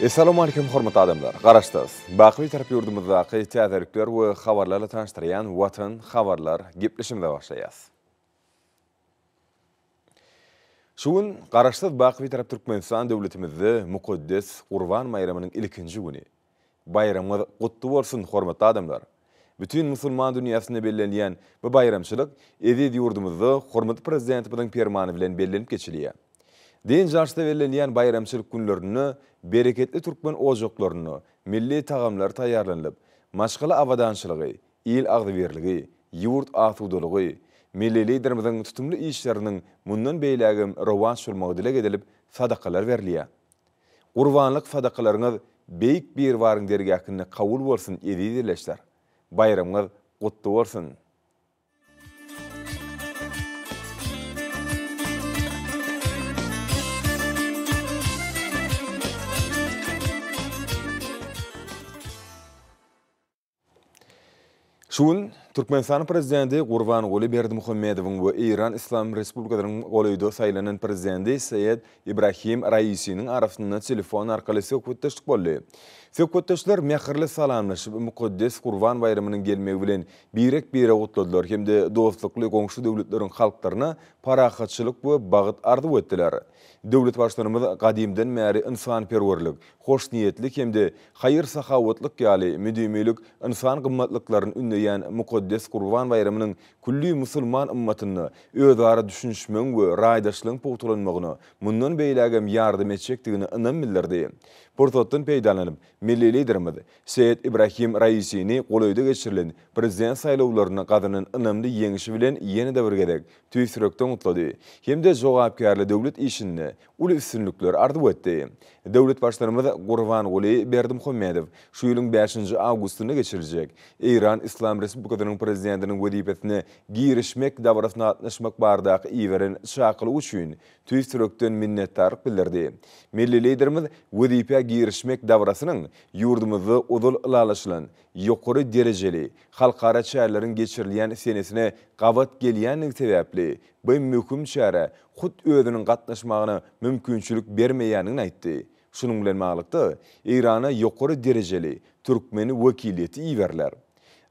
Essalawmalikim hormatly adamlar! Garaşsyz, baky Bitarap ýurdumyzdaky täzelikler we habarlarla tanyşdyrýan Watan habarlar gepleşigimize başlaýas. Şu gün Garaşsyz, baky Bitarap Türkmenistan döwletimizde mukaddes Gurban baýramynyň ilkinji güni. Baýramyňyz gutly bolsun, hormatly adamlar! Bütin musulman dünýäsinde bellenilýän bu baýramçylyk eziz ýurdumyzda hormatly Prezidentimiziň Permany bilen bellenip geçilýär. Dynç alşda bellenilýän baýramçylyk günlerinde bereketli türkmen ojaklarynda milli tagamlar taýýarlanylyp, maşgala abadançylygy, il agzybirligi, ýurt asudalygy, milli Liderimiziň tutumly işleriniň mundan beýlägem rowaç bolmagy dileg edilip, sadakalar berilýär. Gurbanlyk sadakalaryňyz Beýik Biribaryň dergähinde kabul bolsun eziz ildeşler! Baýramyňyz gutly bolsun! Şu gün Türkmenistanyň Prezidenti Gurbanguly Berdimuhamedowyň we Eýran Yslam Respublikasynyň golaýda saýlanan Prezidenti Seýed Ibrahim Raisiniň arasynda telefon arkaly söhbetdeşlik boldy. Söhbetdeşler mähirli salamlaşyp, mukaddes Gurban baýramynyň gelmegi bilen birek-biregi gutladylar hem-de dostlukly goňşy döwletleriň halklaryna parahatçylyk we bagt arzuw etdiler. Döwlet Baştutanymyz gadymdan bäri ynsanperwerlik, hoşniýetlik hem-de haýyr-sahawatlyk ýaly müdimilik ynsan gymmatlyklaryny ündeýän mukaddes Gurban baýramynyň külli musulman ymmatynda özara düşünişmegiň we raýdaşlygyň pugtalanmagyna mundan beýlägem ýardam etjekdigine ynam bildirdi. Pursatdan peýdalanyp, milli Liderimiz Seýed Ibrahim Raisini golaýda geçirilen Prezident saýlawlarynda gazanan ynamly ýeňşi bilen ýene-de bir gezek tüýs ýürekden gutlady hem-de jogapkärli döwlet işinde uly üstünlikler arzuw etdi. Döwlet Baştutanymyz Gurbanguly Berdimuhamedow şu ýylyň bäşinji awgustynda geçiriljek Eýran Yslam Respublikasynyň Prezidentiniň wezipesine girişmek dabarasyna gatnaşmak baradaky iberen çakylygy üçin tüýs ýürekden minnetdarlyk bildirdi. Milli Liderimiz wezipä girişmek dabarasynyň ýurdumyzda ozal ylalaşylan ýokary derejeli halkara çäreleriň geçirilýän senesine gabat gelýändigi sebäpli bu möhüm çärä hut özüniň gatnaşmagyna mümkinçilik bermeýändigini aýtdy. Şunuň bilen baglylykda, Eýrana ýokary derejeli türkmen wekiliýeti iberiler.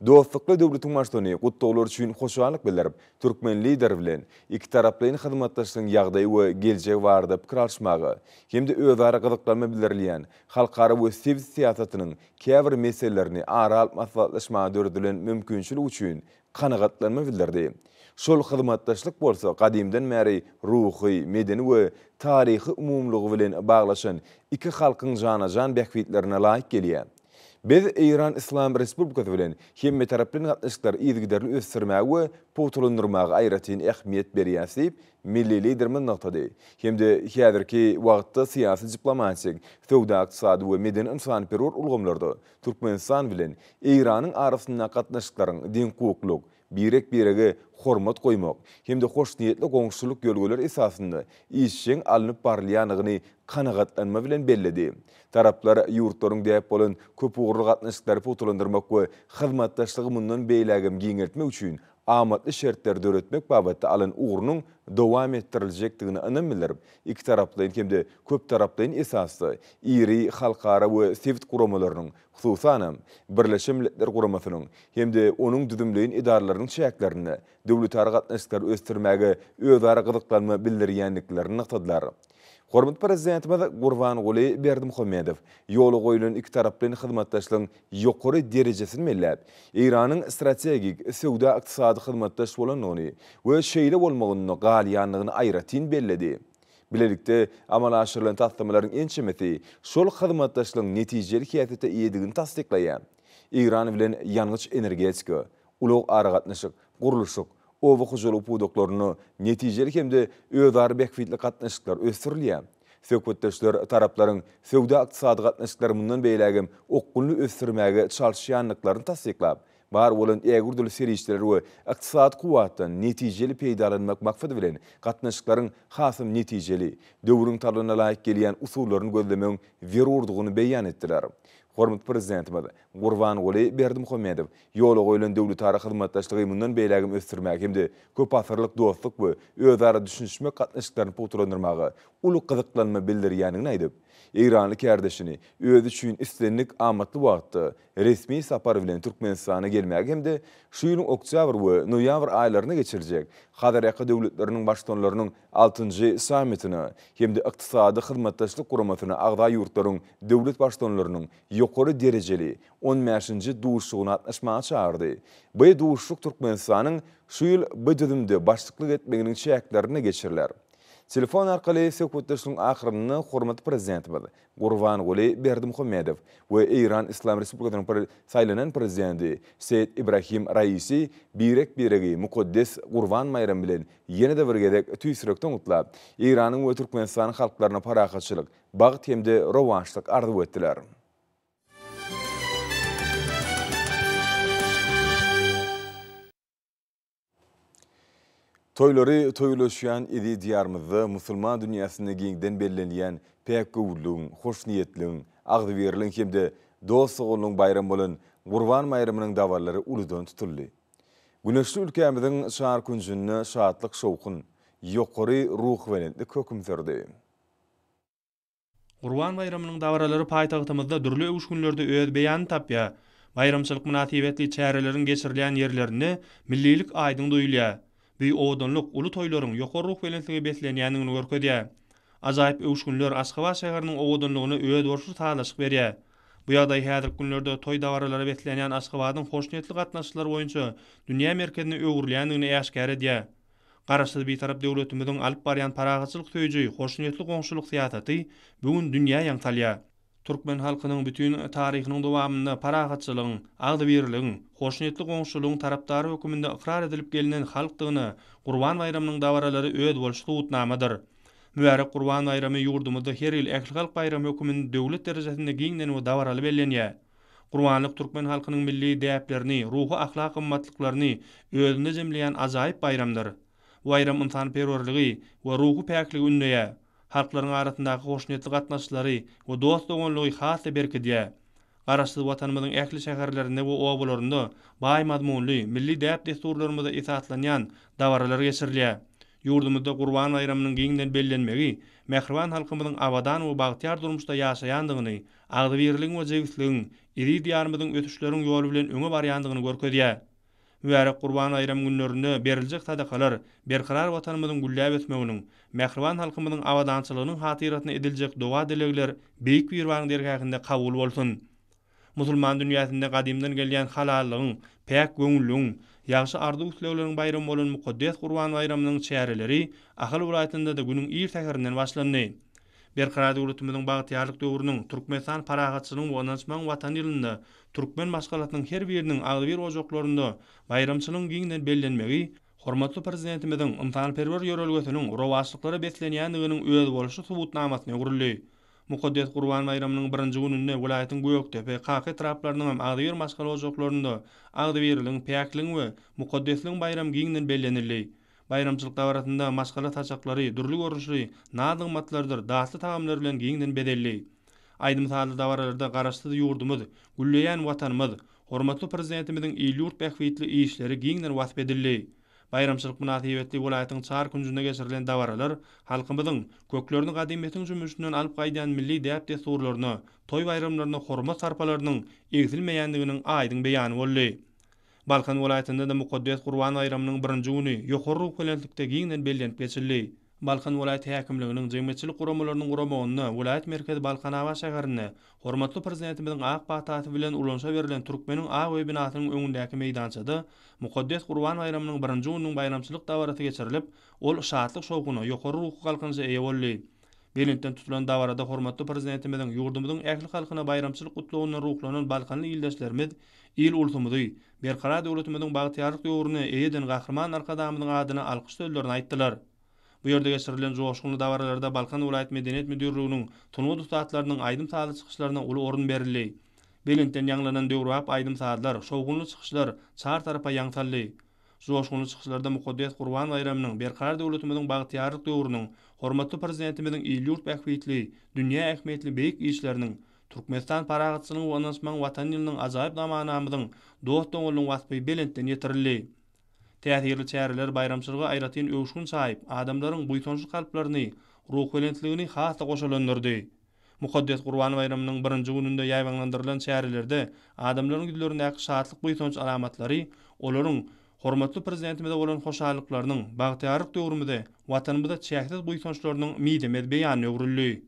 Dostlukly döwletiň Baştutany gutlaglar üçin hoşallyk bildirip, türkmen Lideri bilen ikitaraplaýyn hyzmatdaşlygyň ýagdaýy we geljegi barada pikir alyşmaga hem-de özara gyzyklanma bildirilýän halkara we sebit syýasatynyň käbir meselelerini ara alyp maslahatlaşmaga döredilen mümkinçilik üçin kanagatlanma bildirdi. Şol hyzmatdaşlyk bolsa gadymdan bäri ruhy, medeni we taryhy umumylygy bilen baglaşan iki halkyň jana-jan bähbitlerine laýyk gelýär. Biz Eýran Yslam Respublikasy bilen hemmetaraplaýyn gatnaşyklary yzygiderli ösdürmäge we pugtalandyrmaga aýratyn ähmiýet berýäris diýip, milli Liderimiz nygtady hem-de häzirki wagtda syýasy-diplomatik, söwda-ykdysady we medeni-ynsanperwer ulgamlarda Türkmenistan bilen Eýranyň arasyndaky gatnaşyklaryň deňhukuklyk, birek-birege hormat goýmak hem-de hoşniýetli goňşuçylyk ýörelgeleri esasynda işjeň alnyp barylýandygyny kanagatlanma bilen belledi. Taraplar ýurtlaryň däp bolan köpugurly gatnaşyklary pugtalandyrmak we hyzmatdaşlygy mundan beýlägem giňeltmek üçin amatly şertleri döretmek babatda alan ugrunyň dowam etdiriljekdigine ynam bildirip, ikitaraplaýyn hem-de köptaraplaýyn esasda iri halkara we sebit guramalarynyň, hususanam, Birleşen Milletler Guramasynyň hem-de onuň düzümleýin edaralarynyň çäklerinde döwletara gatnaşyklary ösdürmäge özara gyzyklanma bildirýändiklerini nygtadylar. Hormatly Prezidentimiz Gurbanguly Berdimuhamedow ýola goýlan ikitaraplaýyn hyzmatdaşlygyň ýokary derejesini belläp, Eýranyň strategik söwda-ykdysady hyzmatdaş bolandygyny we şeýle bolmagynda galýandygyny aýratyn belledi. Bilelikde amala aşyrylan taslamalaryň ençemesi şol hyzmatdaşlygyň netijeli häsiýete eýedigini tassyklaýar. Eýran bilen ýangyç-energetika, ulag-aragatnaşyk, gurluşyk, oba hojalygy pudaklarynda netijeli hem-de özara bähbitli gatnaşyklar ösdürilýär. Söhbetdeşler taraplaryň söwda-ykdysady gatnaşyklary mundan beýlägem okgunly ösdürmäge çalyşýandyklaryny tassyklap, bar bolan ägirt uly serişdeler we ykdysady kuwwatdan netijeli peýdalanmak maksady bilen gatnaşyklaryň hasam netijeli, döwrüň talabyna laýyk gelýän usullaryny gözlemegiň zerurdygyny beýan etdiler. Hormatly Prezidentimiz Gurbanguly Berdimuhamedow ýola goýlan döwletara hyzmatdaşlygy mundan beýlägem ösdürmäge hem-de köpasyrlyk dostluk we özara düşünişmek gatnaşyklaryny pugtalandyrmaga uly gyzyklanma bildirýändigini aýdyp, Eýranly kärdeşini özi üçin islendik amatly wagtda resmi sapar bilen Türkmenistana gelmäge hem-de şu ýylyň oktýabr we noýabr aýlarynda geçiriljek Hazarýaka döwletleriniň Baştutanlarynyň altynjy sammitine hem-de Ykdysady Hyzmatdaşlyk Guramasyna agza ýurtlaryň döwlet Baştutanlarynyň ýokary derejeli on bäşinji duşuşygyna gatnaşmaga çagyrdy. Bu duşuşyk Türkmenistanyň şu ýyl bu düzümde başlyklyk etmeginiň çäklerinde geçiriler. Telefon arkaly söhbetdeşligiň ahyrynda hormatly Prezidentimiz Gurbanguly Berdimuhamedow we Eýran Yslam Respublikasynyň saýlanan Prezidenti Seýed Ibrahim Raisi birek-biregi mukaddes Gurban baýramy bilen ýene-de bir gezek tüýs ýürekden gutlap, Eýranyň we Türkmenistanyň halklaryna parahatçylyk, bagt hem-de rowaçlyk arzuw etdiler. Toýlary toýlaşýan eziz Diýarymyzda musulman dünýäsinde giňden bellenilýän päk göwünligiň, hoşniýetligiň, agzybirligiň hem-de dost-doganlygyň baýramy bolan Gurban baýramynyň dabaralary uludan tutuldy. Güneşli ülkämiziň çar künjünde şatlyk-şowhun, ýokary ruhubelentlik höküm sürdi. Gurban baýramynyň dabaralary paýtagtymyzda dürli öwüşginlerde öz beýanyny tapýar. Baýramçylyk mynasybetli çäreleriň geçirilýän ýerlerinde millilik aýdyň duýulýar. Bu owadanlyk uly toýlaryň ýokary ruhubelentlige beslenýändigini görkezýär. Ajaýyp öwüşginler Aşgabat şäheriniň owadanlygyna özboluşly sazlaşyk berýär. Bu ýagdaý häzirki günlerde toý-dabaralara beslenýän Aşgabadyň hoşniýetli gatnaşyklar boýunça dünýä merkezine öwrülýändigini äşgär edýär. Garaşsyz Bitarap döwletimiziň alyp barýan parahatçylyk söýüji, hoşniýetli goňşulyk syýasaty bu gün dünýä ýaň salýar. Türkmen halkynyň bütin taryhynyň dowamynda parahatçylygyň, agzybirligiň, hoşniýetli goňşulygyň tarapdary höküminde ykrar edilip gelnen halkdygyna Gurban baýramynyň dabaralary özboluşly subutnamadyr. Mübärek Gurban baýramy ýurdumyzda her ýyl ählihalk baýramy höküminde döwlet derejesinde giňden we dabaraly bellenýär. Gurbanlyk türkmen halkynyň milli däplerini, ruhy-ahlak gymmatlyklaryny özünde jemleýän ajaýyp baýramdyr. Bu baýram ynsanperwerligi we ruhy päkligi ündeýär, halklaryň arasyndaky hoşniýetli gatnaşyklary we dost-doganlygy has-da berkidýär. Garaşsyz Watanymyzyň ähli şäherlerinde we obalarynda baý mazmunly, milli däp-dessurlarymyza esaslanýan dabaralar geçirilýär. Ýurdumyzda Gurban baýramynyň giňden bellenmegi mähriban halkymyzyň abadan we bagtyýar durmuşda ýaşaýandygyny, agzybirligiň we jebisligiň, eziz Diýarymyzyň ösüşleriň ýoly bilen öňe barýandygyny görkezýär. Mübärek Gurban baýramy günlerinde beriljek sadakalar berkarar Watanymyzyň gülläp ösmeginiň, mähriban halkymyzyň abadançylygynyň hatyrasyna ediljek doga-dilegler Beýik Biribaryň dergähinde kabul bolsun! Musulman dünýäsinde gadymdan gelýän halallygyň, päk göwünligiň, ýagşy arzuw-islegleriň baýramy bolan mukaddes Gurban baýramynyň çäreleri Ahal welaýatynda-da günüň ir säherinden başlandy. Berkarar döwletimiziň bagtyýarlyk döwrüniň, Türkmenistan parahatçylygyň we ynanyşmagyň Watany ýylynda türkmen maşgalasynyň her biriniň agzybir ojaklarynda baýramçylygyň giňden bellenmegi hormatly Prezidentimiziň ynsanperwer ýörelgesiniň rowaçlyklara beslenýändiginiň özboluşly subutnamasyna öwrüldi. Mukaddes Gurban baýramynyň birinji gününde welaýatyň Gökdepe, Kaka etraplarynyň hem agzybir maşgala ojaklarynda agzybirligiň, päkligiň we mukaddesligiň baýramy giňden bellenildi. Baýramçylyk dabarasynda maşgala saçaklary dürli görnüşli naz-nygmatlardyr datly tagamlar bilen giňden bezeldi. Aýdym-sazly dabaralarda Garaşsyz ýurdumyz, gülleýän Watanymyz, hormatly Prezidentimiziň il-ýurt bähbitli işleri giňden wasp edildi. Baýramçylyk mynasybetli welaýatyň çar künjünde geçirilen dabaralar halkymyzyň köklerini gadymyýetiň jümmüşinden alyp gaýdýan milli däp-dessurlaryna, toý-baýramlaryna hormat-sarpalarynyň egsilmeýändiginiň aýdyň beýany boldy. Balkan welaýatynda-da mukaddes Gurban baýramynyň birinji güni ýokary ruhubelentlikde giňden bellenip geçildi. Balkan welaýat häkimliginiň, jemgyýetçilik guramalarynyň guramagynda welaýat merkezi Balkanabat şäherinde hormatly Prezidentimiziň ak patasy bilen ulanyşa berlen Türkmeniň ak öýi binasynyň öňündäki meýdançada mukaddes Gurban baýramynyň birinji gününiň baýramçylyk dabarasy geçirilip, ol şatlyk-şowhuna, ýokary ruhy galkynyşa eýe boldy. Belentden tutulan dabarada hormatly Prezidentimiziň ýurdumyzyň ähli halkyna baýramçylyk gutlagyndan ruhlanan balkanly ildeşlerimiz il-ulsumyzy, Berkarar döwletimiziň bagtyýarlyk döwrüne eýe eden Gahryman Arkadagymyzyň adyna alkyş sözlerini aýtdylar. Bu ýerde geçirilen joşgunly dabaralarda Balkan welaýat Medeniýet müdirliginiň sungat ussatlarynyň aýdym-sazly çykyşlaryna uly orun berildi. Belentden ýaňlanan döwrebap aýdym-sazlar, şowhunly çykyşlar çar tarapa ýaň saldy. Joşgunly çykyşlarda mukaddes Gurban baýramynyň, Berkarar döwletimiziň bagtyýarlyk döwrüniň, hormatly Prezidentimiziň il-ýurt bähbitli, dünýä ähmiýetli beýik işleriniň, Türkmenistan parahatçylygyň we ynanyşmagyň Watany ýylynyň ajaýyp zamanamyzyň dost-doganlygyň waspy belentden ýetirildi. Täsirli çäreler baýramçylyga aýratyn öwüşgin çaýyp, adamlaryň buýsançly kalplaryny, ruhubelentligini has-da goşalandyrdy. Mukaddes Gurban baýramynyň birinji gününde ýaýbaňlandyrylan çärelerde adamlaryň ýüzlerindäki şatlyk-buýsanç alamatlary olaryň hormatly Prezidentimize bolan hoşallyklarynyň, bagtyýarlyk döwrümize, Watanymyza çäksiz buýsançlarynyň mizemez beýanyna öwrüldi.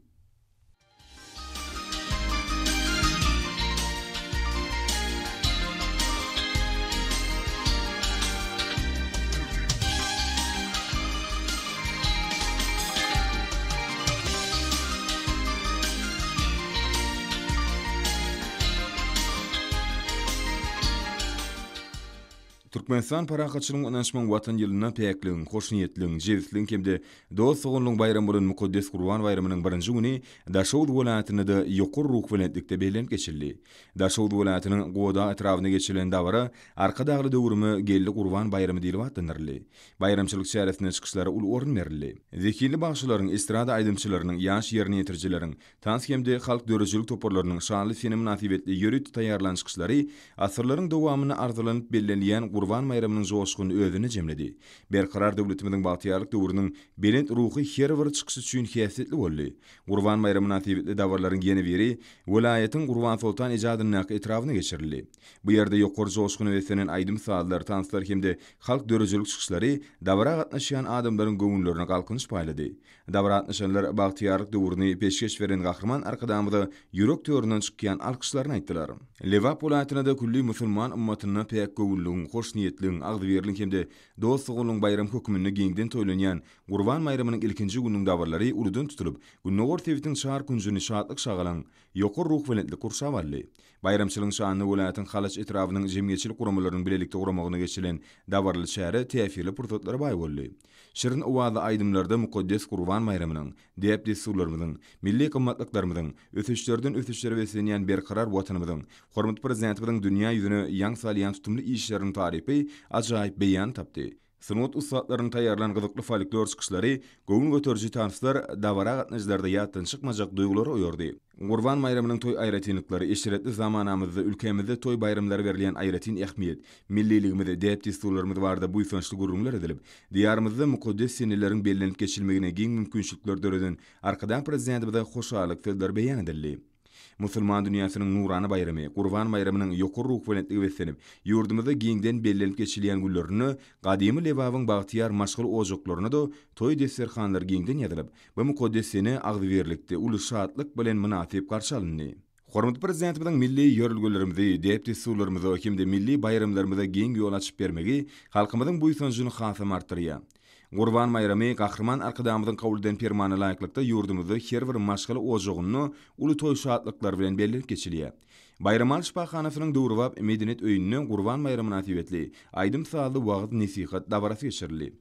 Türkmenistan parahatçylygyň we ynanyşmagyň Watan ýylynda päkligiň, hoşniýetligiň, jebisligiň hem-de dost-doganlygyň baýramy bolan mukaddes Gurban baýramynyň birinji güni Daşoguz welaýatynda-da ýokary ruhubelentlikde bellenip geçildi. Daşoguz welaýatynyň Gubadag etrabynda geçirilen dabara Arkadagly döwrüme geldi Gurban baýramy diýlip atlandyryldy. Baýramçylyk çäresinde çykyşlara uly orun berildi. Zehinli bagşylaryň, estrada aýdymçylarynyň, ýaş ýerine ýetirijileriň, tans hem-de halk döredijilik toparlarynyň şanly sene mynasybetli ýörite taýýarlan çykyşlary asyrlaryň dowamynda arzylanyp bellenilýän Gurban baýramynyň joşgunyny özünde jemledi. Berkarar döwletimiziň bagtyýarlyk döwrüniň belent ruhy her bir çykyş üçin häsiýetli boldy. Gurban baýramy mynasybetli dabaralaryň ýene biri welaýatyň Gurbansoltan eje adyndaky etrabynda geçirildi. Bu ýerde ýokary joşguna beslenen aýdym-sazlar, tanslar hem-de halk döredijilik çykyşlary dabara gatnaşýan adamlaryň göwünlerine galkynyş paýlady. Dabara gatnaşanlar bagtyýarlyk döwrüni peşgeş beren Gahryman Arkadagymyza ýürek töründen çykýan alkyşlaryny aýtdylar. Lebap welaýatynda-da külli musulman ymmatyna päk göwünligiň, hoşniýetligiň, agzybirligiň hem-de dost-doganlygyň baýramy hökmünde giňden toýlanýan Gurban baýramynyň ilkinji gününiň dabaralary uludan tutulyp, gündogar sebitiň çar künjüni şatlyk-şagalaň, ýokary ruhubelentlik gurşap aldy. Baýramçylygyň şanyna welaýatyň Halaç etrabynyň jemgyýetçilik guramalarynyň bilelikde guramagynda geçirilen dabaraly çäre täsirli pursatlara baý boldy. Şirin owazly aýdymlarda mukaddes Gurban baýramynyň, däp-dessurlarymyzyň, milli gymmatlyklarymyzyň, ösüşlerden ösüşlere beslenýän berkarar Watanymyzyň, hormatly Prezidentimiziň dünýä ýüzüne ýaň salýan tutumly işleriniň tarypy ajaýyp beýan tapdy. Sungat ussatlarynyň taýýarlan gyzykly folklor çykyşlary, göwün göteriji tanslar dabara gatnaşyjylarda ýatdan çykmajak duýgulary oýardy. Gurban baýramynyň toý aýratynlyklary, eşretli zamanamyzda ülkämizde toý baýramlara berilýän aýratyn ähmiýet, milliligimiz, däp-dessurlarymyz barada buýsançly gürrüňler edilip, Diýarymyzda mukaddes seneleriň bellenip geçilmegine giň mümkinçilikler döreden Arkadag Prezidentimize hoşallyk sözleri beýan edildi. Musulman dünýäsiniň nurana baýramy, Gurban baýramynyň ýokary ruhubelentlige beslenip, ýurdumyzda giňden bellenip geçilýän günlerinde gadymy Lebabyň bagtyýar maşgala ojaklarynda-da toý desterhanlary giňden ýazylyp, bu mukaddes sene agzybirlikde, uly şatlyk bilen mynasyp garşy alyndy. Hormatly Prezidentimiziň milli ýörelgelerimizi, däp-dessurlarymyza hem-de milli baýramlarymyza giň ýol açyp bermegi halkymyzyň buýsanjyny hasam artdyrýar. Gurban baýramy Gahryman Arkadagymyzyň kabul eden Permanyna laýyklykda ýurdumyzda her bir maşgala ojagynda uly toý şatlyklary bilen bellenip geçilýär. Baýramaly şypahanasynyň döwrebap medeniýet öýünde Gurban baýramy mynasybetli aýdym-sazly wagyz-nesihat dabarasy geçirildi.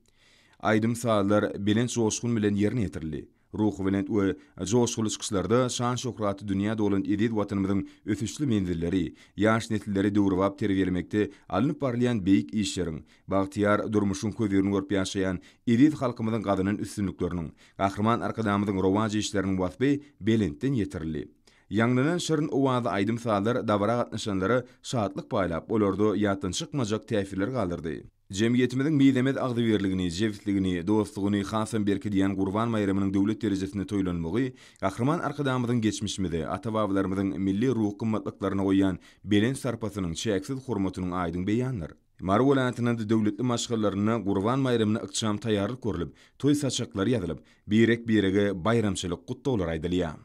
Aýdym-sazlar belent joşgun bilen ýerine ýetirildi. Ruhubelent we joşguly çykyşlarda şan-şöhraty dünýä dolan eziz Watanymyzyň ösüşli menzilleri, ýaş nesilleri döwrebap terbiýelemekde alnyp barylýan beýik işleriň, bagtyýar durmuşyň hözirini görüp ýaşaýan eziz halkymyzyň gazanan üstünlikleriniň, Gahryman Arkadagymyzyň rowaç işleriniň waspy belentden ýetirildi. Ýaňlanan şirin owazly aýdym-sazlar dabara gatnaşanlara şatlyk paýlap, olarda ýatdan çykmajak täsirler galdyrdy. Jemgyýetimiziň mizemez agzybirligini, jebisligini, dostlugyny hasam berkidýän Gurban baýramynyň döwlet derejesinde toýlanmagy Gahryman Arkadagymyzyň geçmişimize, ata-babalarymyzyň milli ruhy gymmatlyklaryna goýýan belent sarpasynyň, çäksiz hormatynyň aýdyň beýanydyr. Mary welaýatynda döwletli maşgalalarynda Gurban baýramyna ykjam taýýarlyk görlüp, toý saçaklary ýazylyp, birek-birege baýramçylyk gutlaglary aýdylýar.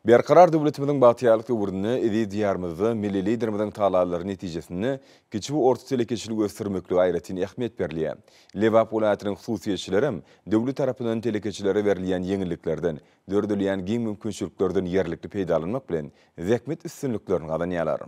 Berkarar döwletimiziň bagtyýarlyk döwründe eziz Diýarymyzda milli Liderimiziň tagallalary netijesinde kiçi we orta telekeçiligi ösdürmeklige aýratyn ähmiýet berilýär. Lebap welaýatynyň hususyýetçilerem döwlet tarapyndan telekeçilere berilýän ýeňilliklerden, döredilýän giň mümkinçiliklerden ýerlikli peýdalanmak bilen, zähmet üstünliklerini gazanýarlar.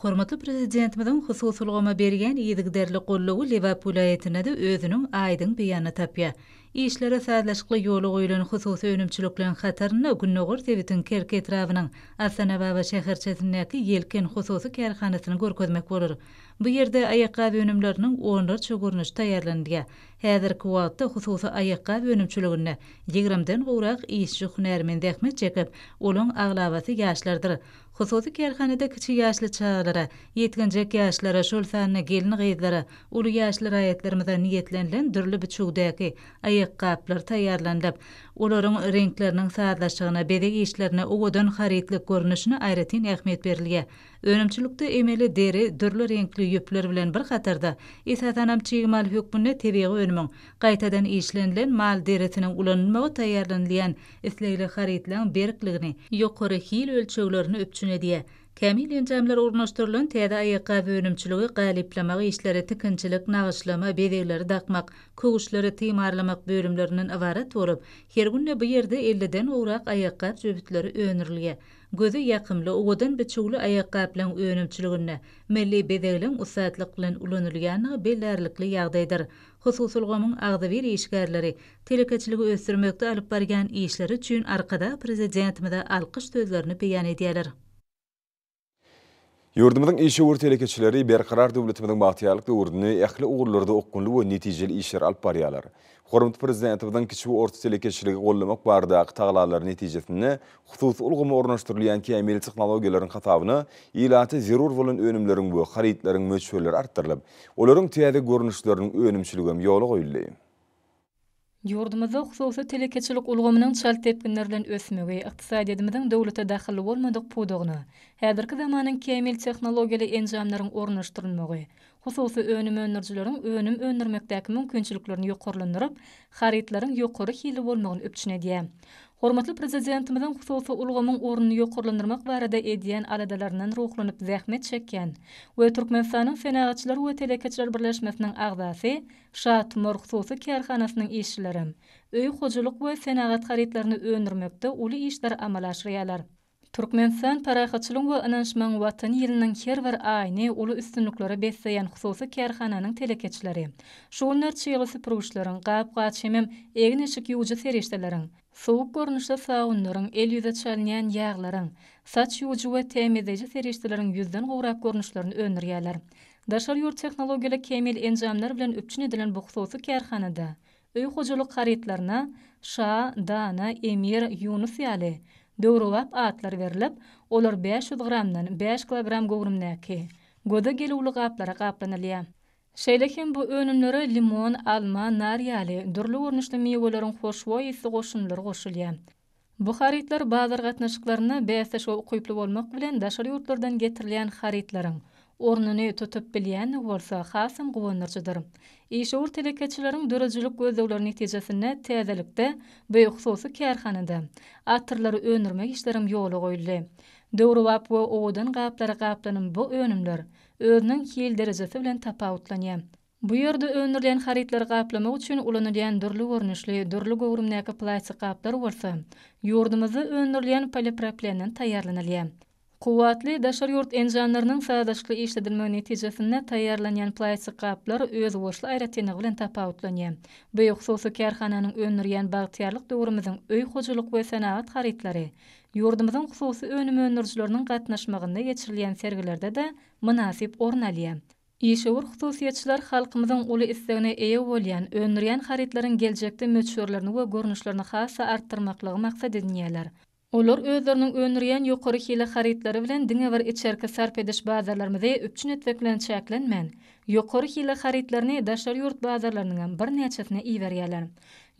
Hormatly Prezidentimiziň hususy ulgama berýän yzygiderli goldawy Lebap welaýatynda-da özüniň aýdyň beýanyny tapýar. Işleri sazlaşykly ýola goýlan hususy önümçilikleriň hatarynda gündogar sebitiň Kerki etrabynyň Astanababa şäherçesindäki Ýelken hususy kärhanasyny görkezmek bolar. Bu ýerde aýakgap önümleriniň onlarça görnüşi taýýarlanylýar. Häzirki wagtda hususy aýakgap önümçiliginde ýigrimden gowrak işçi-hünärmen zähmet çekip, olaň aglabasy ýaşlardyr. Hususy kärhanada kiçi ýaşly çagalara, ýetginjek ýaşlara, şol sanda gelin-gyzlara, uly ýaşly raýatlarymyza niýetlenilen dürli biçüwdäki aýakgaplar taýýarlanylyp, olaryň reňkleriniň sazlaşygyna, bezeg işlerine, owadan harytlyk görnüşine aýratyn ähmiýet berilýär. Önümçilikde emeli deri, dürli reňkli ýüpler bilen bir hatarda, esasanam çig mal hökmünde tebigy önümiň, gaýtadan işlenilen mal derisiniň ulanylmagy taýýarlanylýan islegli harytlaryň berkligini, ýokary hil ölçeglerini üpjün edýär. Kämil enjamlar ornaşdyrylan täze aýakgap önümçiligi galyplamak işleri tikinçilik, nagyşlama, bezegleri dakmak, köwüşleri timarlamak bölümlerinden ybarat bolup, her günde bu ýerde elliden gowrak aýakgap jübütleri öndürilýär. Göze ýakymly, owadan biçüwli aýakgaplaryň önümçiliginde milli bezegleň ussatlyk bilen ulanylýandygy bellärlikli ýagdaýdyr. Hususy ulgamyň agzybir işgärleri telekeçiligi ösdürmekde alyp barýan işleri üçin Arkadag Prezidentimize alkyş sözlerini beýan edýärler. Ýurdumyzyň işewür telekeçileri Berkarar döwletimiziň bagtyýarlyk döwründe ähli ugurlarda okgunly we netijeli işleri alyp barýarlar. Hormatly Prezidentimiziň kiçi we orta telekeçiligi goldamak baradaky tagallalary netijesinde hususy ulgama ornaşdyrylýan kämil tehnologiýalaryň hasabyna ilata zerur bolan önümleriň we harytlaryň möçberleri artdyrylyp, olaryň täze görnüşleriniň önümçiligem ýola goýuldy. Ýurdumyzda hususy telekeçilik ulgamynyň çalt depginler bilen ösmegi, ykdysadyýetimiziň döwlete dahylly bolmadyk pudagyna häzirki zamanyň kämil tehnologiýaly enjamlaryň ornaşdyrylmagy, hususy önüm öndürijileriň önüm öndürmekdäki mümkinçiliklerini ýokarlandyryp, harytlaryň ýokary hilli bolmagyny üpjün edýär. Hormatly Prezidentimiziň hususy ulgamyň ornuny ýokarlandyrmak barada edýän aladalaryndan ruhlanyp zähmet çekýän we Türkmenistanyň Senagatçylar we telekeçiler birleşmesiniň agzasy Şa Tumar hususy kärhanasynyň işçilerem öý hojalyk we senagat harytlaryny öndürmekde uly işleri amala aşyrýarlar. Türkmenistan parahatçylygyň we ynanyşmagyň Watany ýylynyň her bir aýyny uly üstünliklere besleýän hususy kärhananyň telekeçileri şu günler çygly süpürgiçleriň, gap-gaç hemem egin-eşik ýuwujy serişdeleriň, suwuk görnüşli sabynlaryň, el-ýüze çalynýan ýaglaryň, saç ýuwujy we tämizleýji serişdeleriň ýüzden gowrak görnüşlerini öndürýärler. Daşary ýurt tehnologiýaly kämil enjamlar bilen üpjün edilen bu hususy kärhanada öý hojalyk harytlaryna Şa, Dana, Emir, Ýunus ýaly döwrebap atlar berlip, olar 500 gramdan bäş kilogram göwrümdäki, göze gelüwli gaplara gaplanylýar. Şeýle hem bu önümlere limon, alma, nar ýaly dürli görnüşli miweleriň hoşboý ysly goşundylary goşulýar. Bu harytlar bazar gatnaşyklarynda bäsdeşige ukyply bolmak bilen, daşary ýurtlardan getirilýän harytlaryň ornuny tutup bilýändigi bolsa hasam guwandyryjydyr. Işewür telekeçileriň döredijilik gözlegleri netijesinde täzelikde bu hususy kärhanada atyrlary öndürmek işlerem ýola goýuldy. Döwrebap we owadan gaplara gaplanan bu önümler özüniň hil derejesi bilen tapawutlanýar. Bu ýerde öndürilýän harytlary gaplamak üçin ulanylýan dürli görnüşli, dürli göwrümdäki plastik gaplar bolsa, ýurdumyzda öndürilýän poliproplenden taýýarlanylýar. Kuwwatly daşary ýurt enjamlarynyň sazlaşykly işledilmegi netijesinde taýýarlanýan plastik gaplar özboluşly aýratynlygy bilen tapawutlanýar. Bu hususy kärhananyň öndürýän bagtyýarlyk döwrümiziň öý hojalyk we senagat harytlary ýurdumyzyň hususy önüm öndürijileriniň gatnaşmagynda geçirilýän sergilerde-de mynasyp orun alýar. Işewür hususyýetçiler halkymyzyň uly islegine eýe bolýan, öndürýän harytlaryň geljekde möçberlerini we görnüşlerini has-da artdyrmaklygy maksat edinýärler. Olar özleriniň öndürýän ýokary hili harytlary bilen diňe bir içerki sarp ediş bazarlarymyzy üpjün etmek bilen çäklenmän, ýokary hili harytlaryny daşary ýurt bazarlarynyňam birnäçesine iberýärler.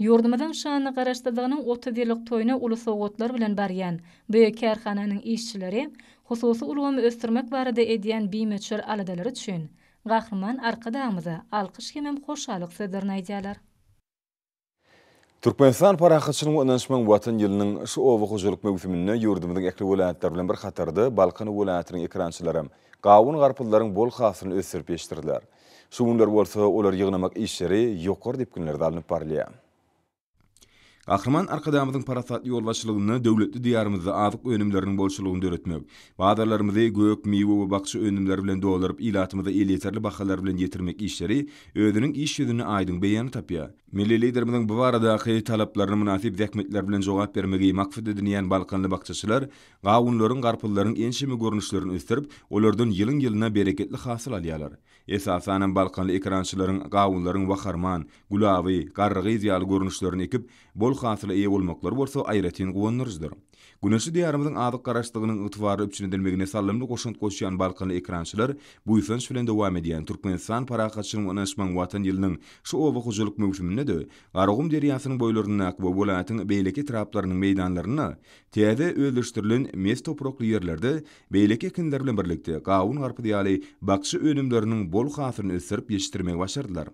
Ýurdumyzyň şanly Garaşsyzlygynyň 30 ýyllyk toýuna uly sowgatlar bilen barýan bu kärhananyň işçileri hususy ulgamy ösdürmek barada edýän bimöçber aladalary üçin Gahryman Arkadagymyza alkyş hemem hoşallyk sözlerini aýdýarlar. Türkmenistan Parahatçylygyň we ynanyşmagyň Watan ýylynyň şu oba hojalyk möwsüminde ýurdumyzyň ähli welaýatlary bilen bir hatarda Balkan welaýatynyň ekerançylaram gawun-garpyzlaryň bol hasylyny ösdürip ýetişdirdiler. Şu günler bolsa olary ýygnamak işleri ýokary depginlerde alnyp barylýar. Gahryman Arkadagymyzyň parasatly ýolbaşçylygynda döwletli Diýarymyzda azyk önümleriniň bolçulygyny döretmek, bazarlarymyzy gök, miwe we bakja önümleri bilen dolduryp, ilatymyza elýeterli bahalar bilen ýetirmek işleri özüniň iş ýüzünde aýdyň beýanyny tapýar. Milli Liderimiziň bu baradaky talaplaryna mynasyp zähmetler bilen jogap bermegi maksat edinýän balkanly bakjaçylar gawunlaryň, garpyzlaryň ençeme görnüşlerini ösdürip, olardan ýylyň-ýylyna bereketli hasyl alýarlar. Esasanam balkanly ekerançylaryň gawunlaryň waharman, gülaby, garrygyz ýaly görnüşlerini ekip, bol hasyla eýe bolmaklary bolsa aýratyn guwandyryjydyr. Güneşli Diýarymyzyň azyk garaşsyzlygynyň ygtybarly üpjün edilmegine saldamly goşant goşýan balkanly ekerançylar buýsanç bilen dowam edýän Türkmenistan parahatçylygyň we ynanyşmagyň Watan ýylynyň şu oba hojalyk möwsüminde-de Garagum derýasynyň boýlaryndaky we welaýatyň beýleki etraplarynyň meýdanlarynda täze özleşdirilen mes toprakly ýerlerde beýleki ekinler bilen birlikde gawun-garpyz ýaly bakja önümleriniň bol hasylyny ösdürip ýetişdirmegi başardylar.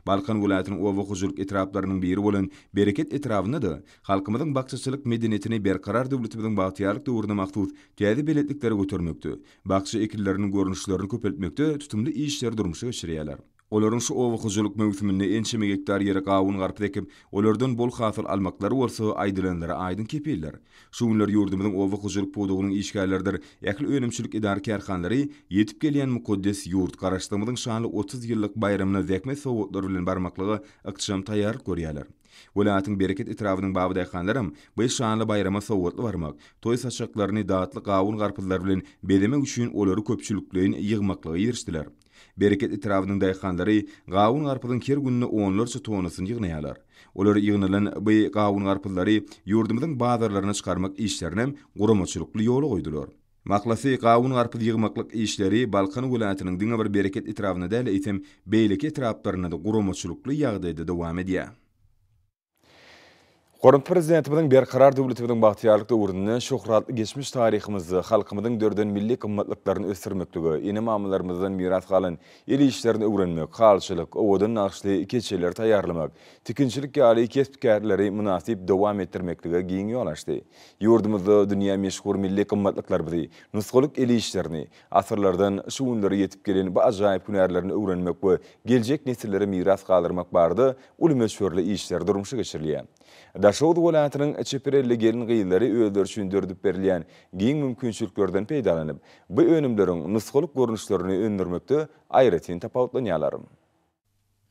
Balkan welaýatynyň oba hojalyk etraplarynyň biri bolan Bereket etrabynda-da halkymyzyň bakjaçylyk medeniýetini Berkarar döwletimiziň bagtyýarlyk döwrüne mahsus täze belentliklere götermekde, bakja ekinleriniň görnüşlerini köpeltmekde tutumly işleri durmuşa geçirýärler. Olaryň şu oba hojalyk möwsüminde ençeme gektar ýere gawun-garpyz ekip, olardan bol hasyl almaklary bolsa aýdylanlara aýdyň kepildir. Şu günler ýurdumyzyň oba hojalyk pudagynyň işgärleridir ähli önümçilik edara-kärhanalary ýetip gelýän mukaddes ýurt Garaşsyzlygymyzyň şanly 30 ýyllyk baýramyna zähmet sowgatlary bilen barmaklyga ykjam taýýarlyk görýärler. Welaýatyň Bereket etrabynyň babadaýhanlaram bu şanly baýrama sowgatly barmak, toý saçaklaryny datly gawun-garpyzlar bilen bezemek üçin olary köpçülikleýin ýygmaklyga girişdiler. Bereket etrabynyň daýhanlary gawun-garpyzyň her günde onlarça tonnasyny ýygnaýarlar. Olar ýygnalan bu gawun-garpyzlary ýurdumyzyň bazarlaryna çykarmak işlerinem guramaçylykly ýola goýdular. Mahlasy, gawun-garpyz ýygmaklyk işleri Balkan welaýatynyň diňe bir Bereket etrabynda däl, eýsem, beýleki etraplarynda-da guramaçylykly ýagdaýda dowam edýär. Hormatly Prezidentimiziň Berkarar döwletimiziň bagtyýarlyk döwründe şöhratly geçmiş taryhymyzda halkymyzyň döreden milli gymmatlyklaryny ösdürmeklige, ene-mamalarymyzdan miras galan el işlerini öwrenmek, halyçylyk, owadan nagyşly keçeleri taýýarlamak, tikinçilik ýaly kesp-kärleri mynasyp dowam etdirmeklige giň ýol açdy. Ýurdumyzda dünýä meşhur milli gymmatlyklarymyzy, nusgalyk el işlerini, asyrlardan şu günlere ýetip gelen bu ajaýyp hünärlerini öwrenmek we geljek nesillere miras galdyrmak barada uly möçberli işler durmuşa geçirilýär. Daşoguz welaýatynyň çeper elli gelin-gyzlary özleri üçin döredip berilýän giň mümkinçiliklerden peýdalanyp, bu önümleriň nusgalyk görnüşlerini öndürmekde aýratyn tapawutlanýarlar.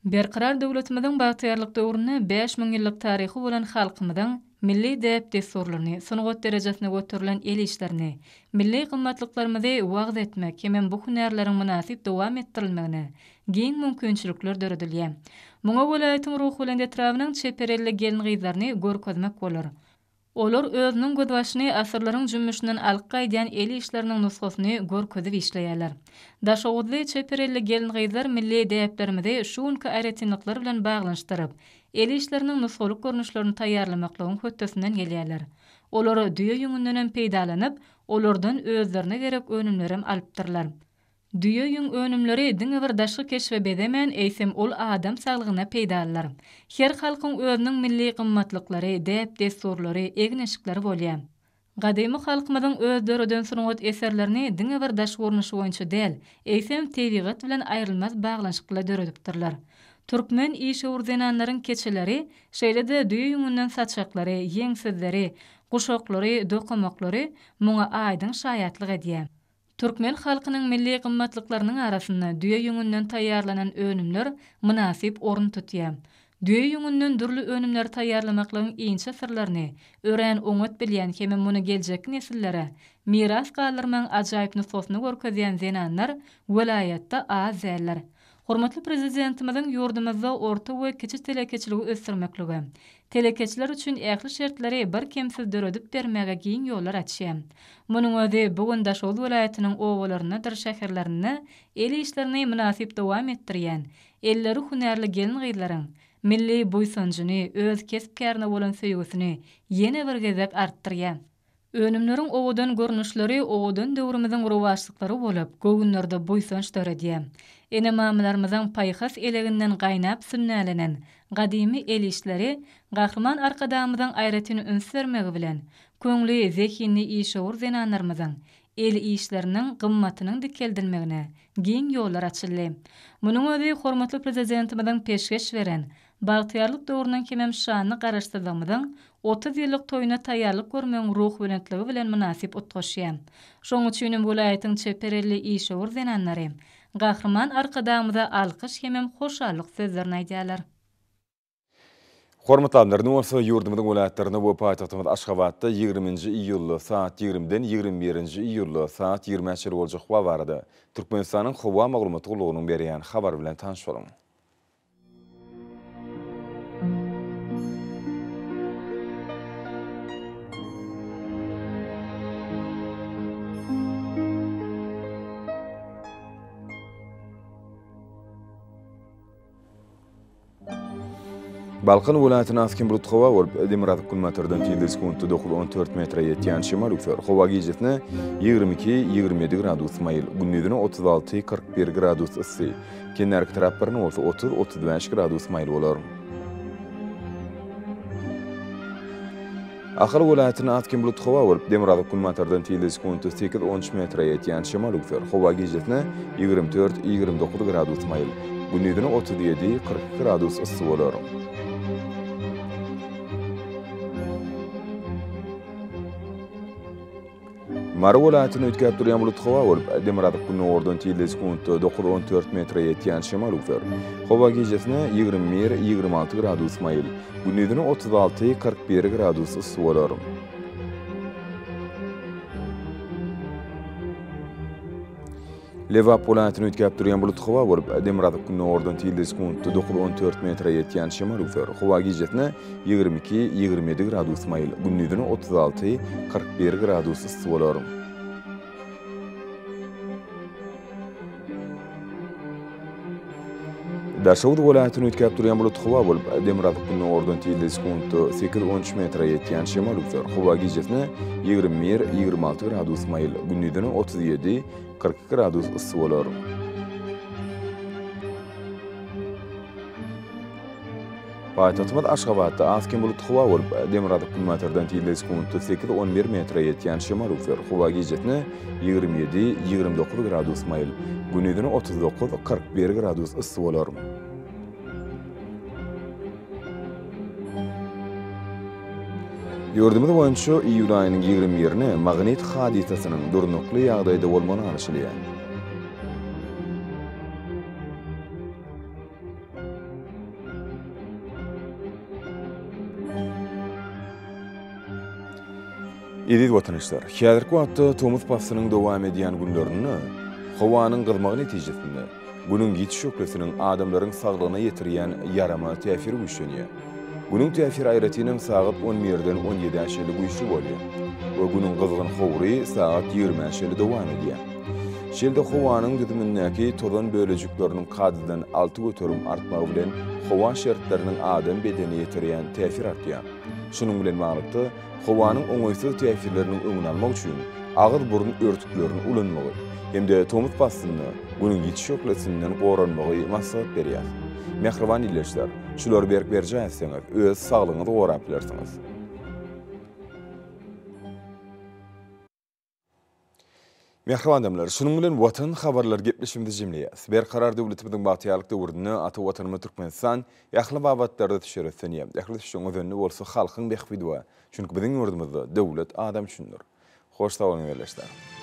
Berkarar döwletimiziň bagtyýarlyk döwründe 5000 ýyllyk taryhy bolan halkymyzyň milli däp-dessurlaryny, sungat derejesine göterilen el işlerini, milli gymmatlyklarymyzy wagyz etmek hemem bu hünärleriň mynasyp dowam etdirilmegine giň mümkinçilikler döredilýär. Muňa welaýatyň Ruhubelent etrabynyň çeper elli gelin-gyzlaryny görkezmek bolar. Olar özüniň gözbaşyny asyrlaryň jümmüşinden alyp gaýdýan el işleriniň nusgasyny görkezip işleýärler. Daşoguzly çeper elli gelin-gyzlar milli däplerimizi şu günki aýratynlyklar bilen baglanyşdyryp, el işleriniň nusgalyk görnüşlerini taýýarlamaklygyň hötdesinden gelýärler. Olar düýe ýüňündenem peýdalanyp, olardan özlerine gerek önümlerem alypdyrlar. Düýe ýüň önümleri diňe bir daşky keşbe bezemän, eýsem ol adam saglygyna peýdalydyr. Her halkyň özüniň milli gymmatlyklary, däp-dessurlary, egin-eşikleri bolýar. Gadymy halkymyzyň öz döreden sungat eserlerini diňe bir daş görnüşi boýunça däl, eýsem tebigat bilen aýrylmaz baglanyşykly döredipdirler. Türkmen işewür zenanlaryň keçeleri, şeýle-de düýe ýüňünden saçaklary, ýeňsizleri, guşaklary dokamaklary muňa aýdyň şaýatlyk edýär. Türkmen halkynyň milli gymmatlyklarynyň arasynda düýe ýüňünden taýýarlanan önümler mynasyp orun tutýar. Düýe ýüňünden dürli önümleri taýýarlamaklygyň inçe syrlaryny örän oňat bilýän hemem muny geljekki nesillere miras galdyrmagyň ajaýyp nusgasyny görkezýän zenanlar welaýatda az däldir. Hormatly Prezidentimiziň ýurdumyzda orta we kiçi telekeçiligi ösdürmeklige, telekeçiler üçin ähli şertleri birkemsiz döredip bermäge giň ýollar açýar. Munuň özi bu gün Daşoguz welaýatynyň obalaryndadyr şäherlerinde el işlerini mynasyp dowam etdirýän, elleri hünärli gelin-gyzlaryň milli buýsanjyny, öz kesp-kärine bolan söýgüsini ýene bir gezek artdyrýar. Önümleriň owadan görnüşleri owadan döwrümiziň rowaçlyklary bolup, göwünlerde buýsanç döredýär. Ene-mamalarymyzyň paýhas eleginden gaýnap sünnälenen gadymy el işleri Gahryman Arkadagymyzyň aýratyn üns bermegi bilen, köňli zehinli işewür zenanlarymyzyň el işleriniň gymmatynyň dikeldilmegine giň ýollar açyldy. Munuň özi hormatly Prezidentimiziň peşgeş beren. Bagtyýarlyk döwrüniň hemem şanly Garaşsyzlygymyzyň 30 ýyllyk toýuna taýýarlyk görmegiň ruhubelentligi bilen mynasyp utgaşýar. Şonuň üçinem welaýatyň çeper elli işewür zenanlary Gahryman Arkadagymyza alkyş hemem hoşallyk sözlerini aýdýarlar. Hormatly adamlar, indi bolsa ýurdumyzyň welaýatlarynda we paýtagtymyz Aşgabatda ýigriminji iýulda saat ýigrimiden ýigrimi birinji iýulda saat ýigrimä çenli boljak howa barada Türkmenistanyň Howa maglumat gullugynyň berýän habary bilen tanyş boluň. Balkan welaýatynda az-kem bulut howa bolup, demirgazyk-günbatardan tizligi sekuntda dokuz-on dört metre ýetýän şemal üflär. Howa gijesine 22, 27 gradus maýyl, gündizine 36, 41 gradus yssy, kenarki taraplarynda bolsa 30, 35 gradus maýyl bolar. Ahal welaýatynda az-kem bulutly howa bolup, demirgazyk-günbatardan tizligi sekuntda sekiz-on üç metre ýetýän şemal üwser. Howa gijesine 24, 29 gradus maýyl, gündizine 37, 42 gradus yssy bolar. Mary welaýatynda üýtgäp durýan bulutly howa bolup, demirgazyk-gündogardan tizligi sekuntda dokuz-on dört metre ýetýän şemal üwser. Howa gijesine 21, 26 gradus maýyl, gündizine 36, 41 gradus yssy bolar. Lebap welaýatynda üýtgäp durýan bulutly howa bolup, demirgazyk-gündogardan tizligi sekuntda dokuz-on dört metre ýetýän şemal üwser. Howa gijesine 22, 27 gradus maýyl, gündizine 36, 41 gradus yssy bolar. Daşoguz welaýatynda üýtgäp durýan bulutly howa bolup, demirgazyk-gündogardan tizligi sekuntda sekiz-on üç metre ýetýän şemal üwser. Howa gijesine 21, 26 gradus maýyl, gündizine 37, 42 gradus yssy bolar. Paýtagtymyz Aşgabatda az-kem bulutly howa bolup, demirgazyk-günbatardan tizligi sekuntda sekiz-on bir metre ýetýän şemal üwser. Howa gijesine 27, 29 gradus maýyl, gündizine 39, 41 gradus yssy bolar. Ýurdumyz boýunça iýul aýynyň ýigrimi birine magnit hadysasynyň durnukly ýagdaýda bolmagyna garaşylýar. Eziz watandaşlar, häzirki wagtda tomus paslynyň dowam edýän günlerinde howanyň gyzmagy netijesinde Günüň ýiti şöhlesiniň adamlaryň saglygyna ýetirýän ýaramaz täsiri güýçlenýär. Günüň täsiri aýratynam sagat on birden on ýedä çenli güýçli bolýar we Günüň gyzgyn howry sagat ýigrimä çenli dowam edýär. Şeýle-de howanyň düzümindäki tozan bölejikleriniň kadadan 6% artmagy bilen howa şertleriniň adam bedenine ýetirýän täsiri artýar. Şunuň bilen baglylykda, howanyň oňaýsyz täsirleriniň öňüni almak üçin agyz-burun örtüklerini ulanmagy hem-de tomus paslynda Günüň ýiti şöhlesinden goranmagy maslahat berýär. Mähriban ildeşler, şulary berk berjaý etseňiz, öz saglygyňyzy gorap bilersiňiz. Mähriban adamlar, şunuň bilen Watan habarlary gepleşigimizi jemleýäris. Berkarar döwletimiziň bagtyýarlyk döwründe ata Watanymyz Türkmenistan ähli babatlarda ösüşer ösdünýär. Ähli ösüşiň özeninde bolsa halkyň bähbidi bar. Çünki biziň ýurdumyzda döwlet adam üçindir. Hoş sag boluň ildeşler.